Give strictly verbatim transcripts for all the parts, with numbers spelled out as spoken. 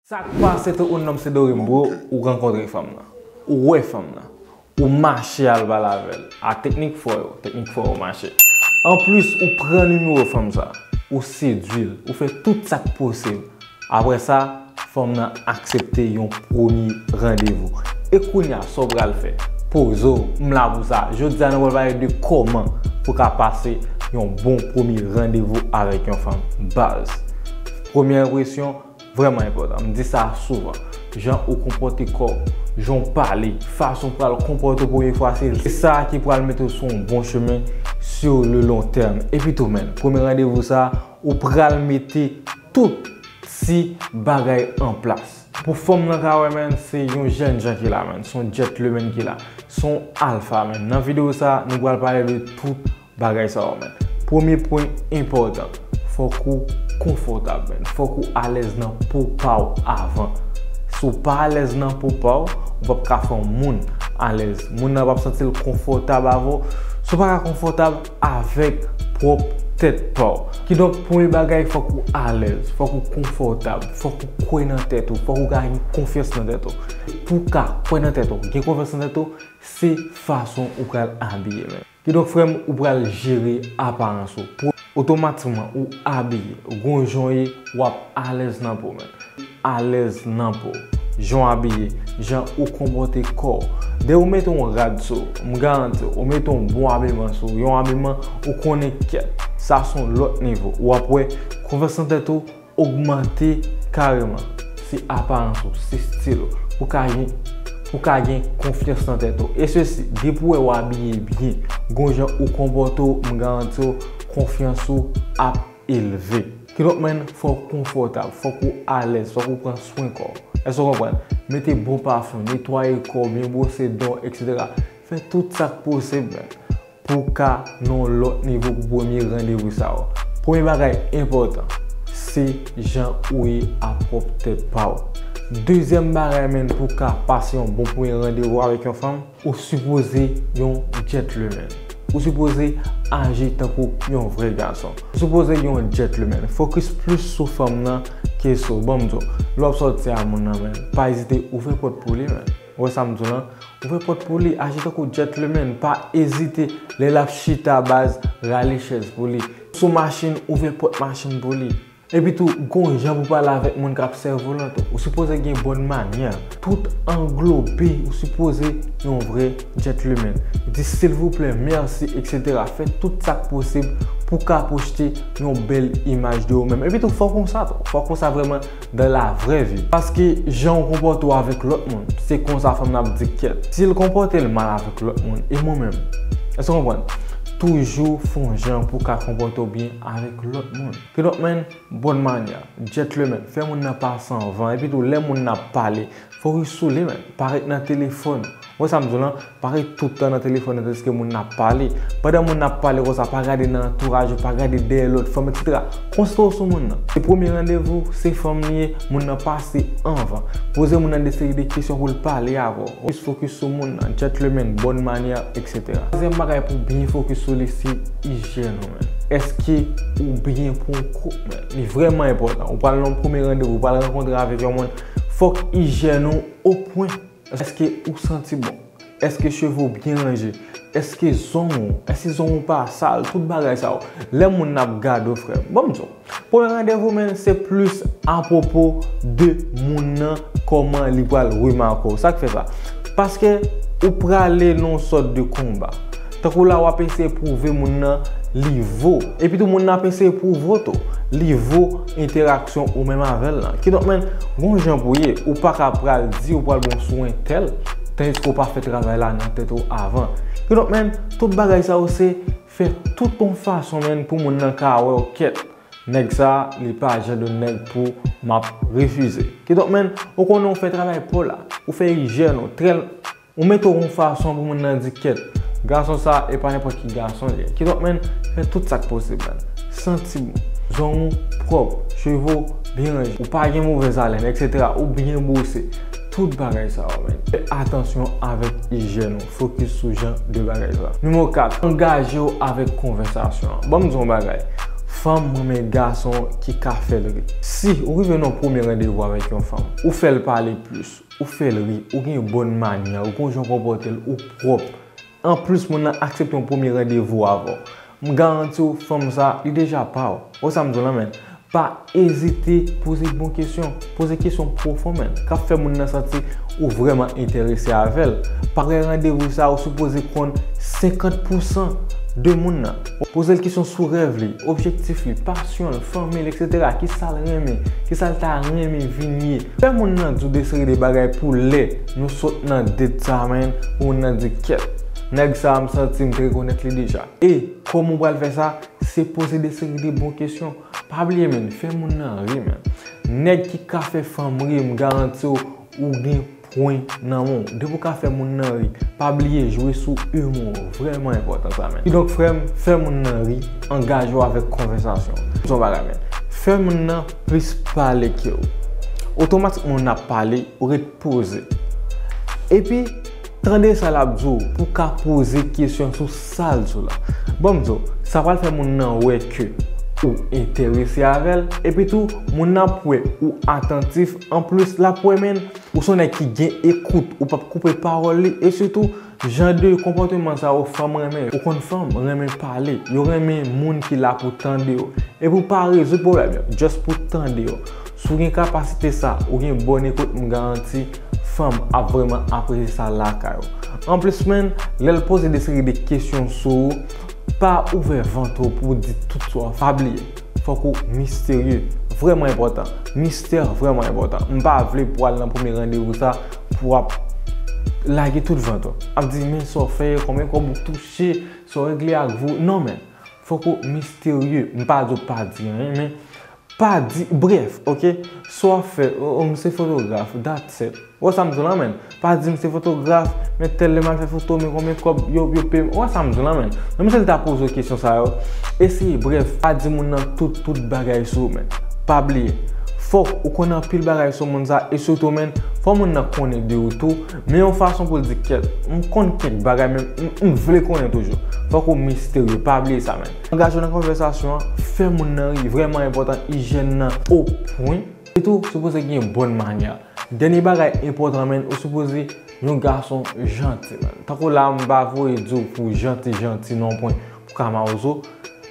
Sa k pase tout moun, non m se Dorim, bro. Ou rankontre fanm nan, ou wè fanm nan, ou mache al pale avè l. A teknik fò yo, teknik fò yo mache. Anplis, ou pran nimewo fanm sa, ou sedui l, ou fè tout sa k posib. Apre sa, fanm nan aksepte yon premye randevou. E kounye a, sa w pral fè? Poze w, m la pou sa. Jodi a, nou pral pale de kòman pou ka pase yon bon premye randevou avèk yon fanm. Baz. Premye enpresyon, vrèman enpòtan. M di sa souvan. Jan ou konpòte kò w, jan w pale, fason w pral konpòte w premye fwa, se sa ki pral mete w sou yon bon chemen sur le long terme. Epi tou, menn, premye randevou sa, ou pral mete tout ti bagay an plas. Pou fanm nan ka wè, menn, se yon jènjan ki la, menn. Se yon gentleman ki la. Se yon alfa, menn. Nan videyo sa, nou pral pale de tout bagay sa yo, menn. Premye pwen enpòtan, fòk ou konfòtab, menn. Fòk ou alèz nan po pa w avan. Si w pa alèz nan po pa w, ou p ap ka fè yon moun alèz. Moun nan p ap santi l konfòtab avè w. Si w pa ka konfòtab avèk pwòp tèt pa w. Kidonk, premye bagay, fòk ou alèz, fòk ou konfòtab, fòk ou kwè nan tèt ou, fòk ou ka gen konfyans nan tèt ou. Pou w ka kwè nan tèt ou, gen konfyans nan tèt ou, se fason ou pral abiye, menn. Kidonk, frè m, ou pral jere aparans ou. Pou otomatikman, ou abiye, gon jan w ye, w ap alèz nan po w, menn. Alèz nan po w. Jan w abiye, jan ou konpòte kò w. Dèyè ou mete yon rad sou ou, m garanti w, ou mete yon bon abiman sou ou, yon abiman ou konnen kèt. Sa se yon lòt nivo. W ap wè, konfyans nan tèt ou ogmante kareman. Se aparans ou, se estil ou. Pou ka gen, pou ka gen konfyans nan tèt ou. E sesi, depi w wè w abiye byen, gon jan ou konpòte w, m garanti w, konfyans ou ap elve. Kidonk, menn, fò w konfòtab, fòk ou alèz, fòk ou pran swen kò w. Èske w konprann? Mete bon pafen, netwaye kò w, byen bwose dan w, etsetera. Fè tout sa k posib, menn, pou w ka nan yon lòt nivo pou premye randevou sa yo. Premye bagay enpòtan, se jan ou ye a pwòp tèt pa w. Dezyèm bagay, menn, pou w ka pase yon bon premye randevou avèk yon fanm, ou sipoze yon gentleman. Ou sipoze aji tankou yon vrè gason. Ou sipoze yon gentleman. Fokis plis sou fanm nan ke sou ou. Ban m di w, lè w ap sòti a moun nan, menn, pa ezite ouvè pòt pou li, menn. Ou wè sa m di w lan? Ouvè pòt pou li, aji tankou gentleman, pa ezite. Lè l ap chita, baz, rale chèz pou li. Sou machin, ouvè pòt machin pou li. Epi tou, gon jan pou pale avèk moun k ap sèvi w lan tou. Ou sipoze gen bòn manyè. Tout anglobe, ou sipoze yon vrè gentleman. Di silvouplè, mèsi, etsetera. Fè tout sa k posib pou w ka pwojte yon bèl imaj de ou menm. Epi tou, fòk ou konsa tou. Fòk ou konsa vrèman dans la vraie vie. Paske jan ou konpòte w avèk lòt moun, se konsa fanm nan ap di kèt. Si l konpòte l mal avèk lòt moun, e mwen menm? Èske w konprann? Toujou fè yon jan pou w ka konpòte w byen avèk lòt moun. Kidonk, menn, bòn manyè, gentleman, fè moun nan pase anvan. Epi tou, lè moun nan ap pale, fokis sou li, menn. Pa ret nan telefòn. Ou wè sa m di w lan? Pa ret tout tan nan telefòn nan tandiske moun nan ap pale. Pandan moun nan ap pale konsa, pa gade nan antouraj ou, pa gade dèyè lòt fanm, etsetera. Konsantre w sou moun nan. Se premye randevou, se fanm li ye, moun nan pase anvan. Poze moun nan de seri de kesyon pou l pale avè w. Jis fokis sou moun nan, gentleman, bòn manyè, etsetera. Twazyèm bagay pou w byen fokis sou li, se ijyèn ou, menn. Èske ou byen pran kò w, menn? Li vrèman enpòtan. Ou pral nan yon premye randevou, ou pral rankontre avèk yon moun, fòk ijyèn ou o pwen. Èske ou santi bon? Èske cheve w byen ranje? Èske zong ou? Èske zong ou pa sal? Tout bagay sa yo. Lè moun nan ap gade w, frè m, ban m di w, premye randevou, menn, se plis apwopo de moun nan, kòman li pral remake w. Sa k fè sa? Paske ou prale nan yon sòt de konba. Tankou la, w ap eseye pwouve moun nan li vo. Epi tou, moun nan ap eseye pwouve w tou li vo entèraksyon ou menm avè l lan. Kidonk, menn, gon jan pou ye, ou pa ka pral di ou pral bon sou entèl, tandiske w pa fè travay la nan tèt ou avan. Kidonk, menn, tout bagay sa yo se fè tout yon fason, menn, pou moun nan ka wè w kèt. Nèg sa, li pa jan de nèg pou m ap refize. Kidonk, menn, ou konnen w fè travay pa w la. Ou fè ijyèn ou, trè, ou mete w yon fason pou moun nan di kèt. Gason sa, e pa nenpòt ki gason li ye. Kidonk, menn, fè tout sa k posib, menn. Santi bon. Zong ou pwòp, cheve w byen ranje. Ou pa gen movèz alèn, etsetera. Ou byen bwose. Tout bagay sa yo, menn. Fè atansyon avèk ijyèn ou. Fokis sou jan de bagay sa. Nimewo kat, angaje w avèk konvèsasyon an. Ban m di w yon bagay. Fanm renmen gason ki ka fè l ri. Si ou rive nan yon premye randevou avèk yon fanm, ou fè l pale plis, ou fè l ri, ou gen bòn manyè, ou gon jan w konpòte l, ou pwòp. Anplis, moun nan aksepte yon premye randevou avè w. M garanti w, fanm sa, li deja pa w. Ou wè sa m di w la, menn? Pa ezite poze bon kesyon. Poze kesyon pwofon, menn, k ap fè moun nan santi ou vrèman enterese avè l. Parèy randevou sa, ou sipoze konn senkant pousan de moun nan. Poze l kesyon sou rèv li, objektif li, pasyon l, fanmi l, etsetera. Kisa l renmen, kisa l ta renmen vin ye. Fè moun nan di w de seri de bagay pou lè nou sot nan date sa, menn, pou moun nan di, "Kèt, nèg sa a, m santi m te rekonèt li deja." E kòman w pral fè sa? Se poze de seri de bon kesyon. Pa bliye, menn, fè moun nan ri, menn. Nèg ki ka fè fanm ri, m garanti w, ou gen pwen nan men w. Depi w ka fè moun nan ri, pa bliye jwe sou imou w. Vrèman enpòtan sa, menn. Kidonk, frè m, fè moun nan ri, angaje w avèk konvèsasyon. Di w yon bagay, menn. Fè moun nan plis pale ke w. Otomatikman, w ap pale, ou ret poze. Epi, tande sa l ap di w pou w ka poze kesyon sou sa l di w la. Ban m di w, sa pral fè moun nan wè ke ou enterese avè l, epi tou, moun nan ap wè ou atantif. Anplis, l ap wè, menn, ou se yon nèg ki gen ekout, ou p ap koupe pawòl li, e sitou, jan de konpòteman sa yo, fanm renmen yo. Ou konn fanm renmen pale, yo renmen moun ki la pou tande yo. Epi w pa rezoud pwoblèm yo, just pou tande yo. Si w gen kapasite sa, ou gen bòn ekout, m garanti fanm ap vrèman apresye sa lakay ou. Anplis, menn, lè l poze de seri de kesyon sou ou, pa ouvè vant ou pou w di tout sa w pa bliye. Fòk ou misterye. Vrèman enpòtan. Mistè vrèman enpòtan. M pa vle pou w al nan premye randevou sa pou w ap lage tout vant ou. Ap di, "Men sa w fè, konbyen kòb ou touche, sa w regle ak vou." Non, menn. Fòk ou misterye. M pa di w pa di anyen, men pa di, brèf, oke? Sa w ap fè, o, o, m se fotograf, that's it. Ou wè sa m di w la, menn? Pa di m se fotograf, men tèl lè m al fè foto, men konbyen kòb yo, yo peye m. Ou wè sa m di w la, menn? Menm si l ta poze w kesyon sa yo, eseye, brèf, pa di moun nan tout, tout bagay sou ou, menn. Pa bliye, fòk ou konn anpil bagay sou moun sa, e sitou, menn, fò moun nan konnen de ou tou, men yon fason pou l di, "Kèt, m konn kèk bagay, men m, m vle konnen toujou." Fòk ou misterye, pa bliye sa, menn. Angaje w nan konvèsasyon an, fè moun nan ri, vrèman enpòtan, ijyèn nan o pwen. E tou, sipoze gen bòn manyè. Dènye bagay enpòtan, menn, ou sipoze yon gason janti, menn. Tankou la, m pa voye di w pou janti, janti, non, pwen, pou ka mawzo.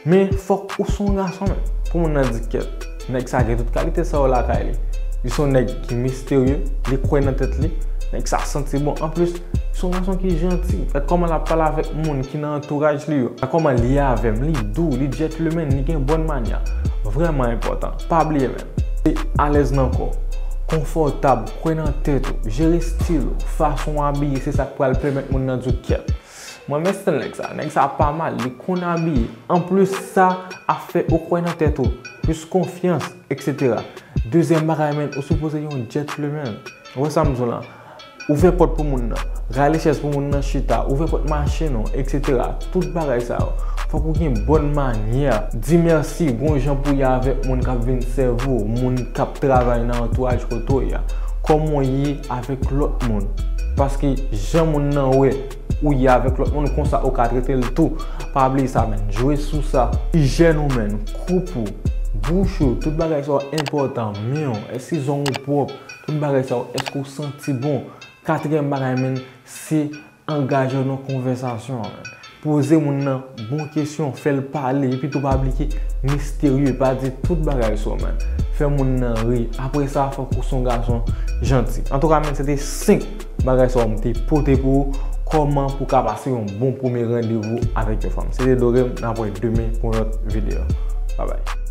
Men, fòk ou se yon gason, menn. Pou moun nan di, "Kèt, nèg sa gen tout kalite sa yo lakay li." Li se yon nèg ki misterye, li kwè nan tèt li, nèg sa santi bon. Anplis, li se yon gason ki janti. Gad kòman l ap pale avèk moun ki nan antouraj li yo. Gad kòman li avè m, li dou, li gentleman, li gen bòn manyè. Vrèman enpòtan. Pa bliye, menn. Se alèz nan kò w, konfòtab, kwè nan tèt ou, jere estil ou, fason w abiye, se sa k pral pèmèt moun nan di w, "Kèt, mwen renmen estil nèg sa, nèg sa pa mal, li konn abiye." Anplis, sa ap fè ou kwè nan tèt ou, plis konfyans, etsetera. Dezyèm bagay, menn, ou sipoze yon gentleman. Ou wè sa m di w la? Ouvè pòt pou moun nan. Rale chèz pou moun nan chita. Ouvè pòt machin ou, etsetera. Tout bagay sa yo. Fòk ou gen bòn manyè. Di mèsi, gon jan pou w ye avèk moun k ap vin sèvi w, moun k ap travay nan antouraj kote w ye a. Kòman w ye avèk lòt moun? Paske jan moun nan wè ou ye avèk lòt moun, konsa ou ka trete l tou. Pa bliye sa, menn. Jwe sou sa. Ijyèn ou, menn. Koup ou, bouch ou, tout bagay sa yo enpòtan. Men w, èske zong ou pwòp? Tout bagay sa yo, èske w santi bon? Katriyèm bagay, menn, se angaje w nan konvèsasyon an, menn. Poze moun nan bon kesyon, fè l pale, epi tou pa bliye misterye, pa di tout bagay sou ou, menn. Fè moun nan ri. Apre sa, fòk ou se yon gason janti. Antouka, menn, se te senk bagay sa yo m te pote pou ou, kòman pou w ka pase yon bon premye randevou avèk yon fanm. Se te Dorem, n ap wè demen pou yon lòt videyo. Babay.